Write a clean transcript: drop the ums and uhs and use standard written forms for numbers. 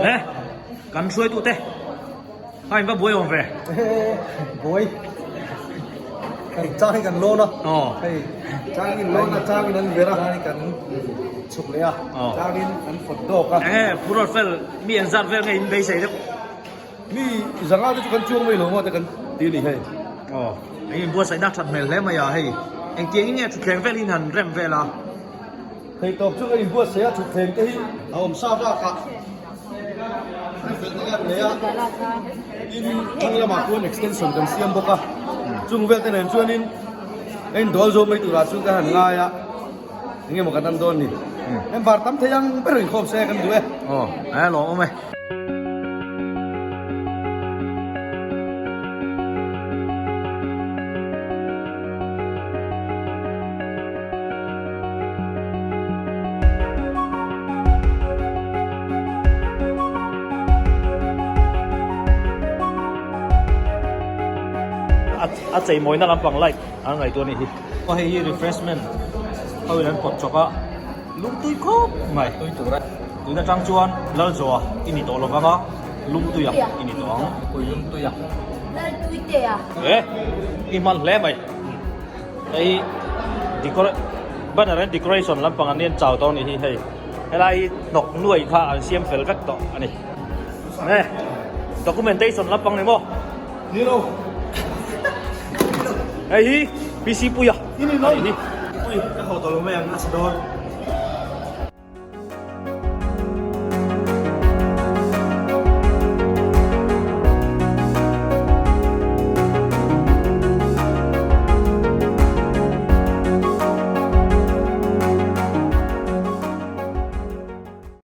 E kan hruaitute kha in va buai awm ve. Buai kan chang hi kan lawn a hei chang in lawn a chang in an ver a chang in kan chhuk leh a chang in an fawt dawk a. Enge phurrawt fel mi engzat vel nge in beisei deuh. Mi zanga te chu kan chuang mai lo maw te kan ti a ni hei. Aw eng in buatsaihna that hmel hle mai a hei engtiang in nge thutthleng vel in han rem vel a. Thei tawp chu ka in buatsaih a thutthleng te hi a awm sa bak ah an fel te kan nei a tin thlang lamah chuan extension kan siam bawk a chung vel te nen chuan in a in dawl zo mai turah chuan ka han ngai a eng emaw kan an dawn ni member tam thei ang ber inkhawm se kan duh e. Aw a lawm awm e. A cheimawina lampang light an ngaihtuah a nih hi. Aw hei hi refreshment ho in an pawt chawp a lungtui khawp mai. Tun atang chuan Lalzoa i ni tawh lovang a, Lungtuia i ni tawh ang. Pui Lungtuia. Laltuitea. E, i hman hle mai. Hei decora banner and decoration lampang an nian chau tawh a nih hi hei. Helai hi hnawk nuai kha an siam fel vek tawh a ni. E, documentation lampang ni maw? Ni lo. Hei hi PC Puia. I ni lo. Hi. Pui, ka haw tawh lo mai ang, a sa dawn.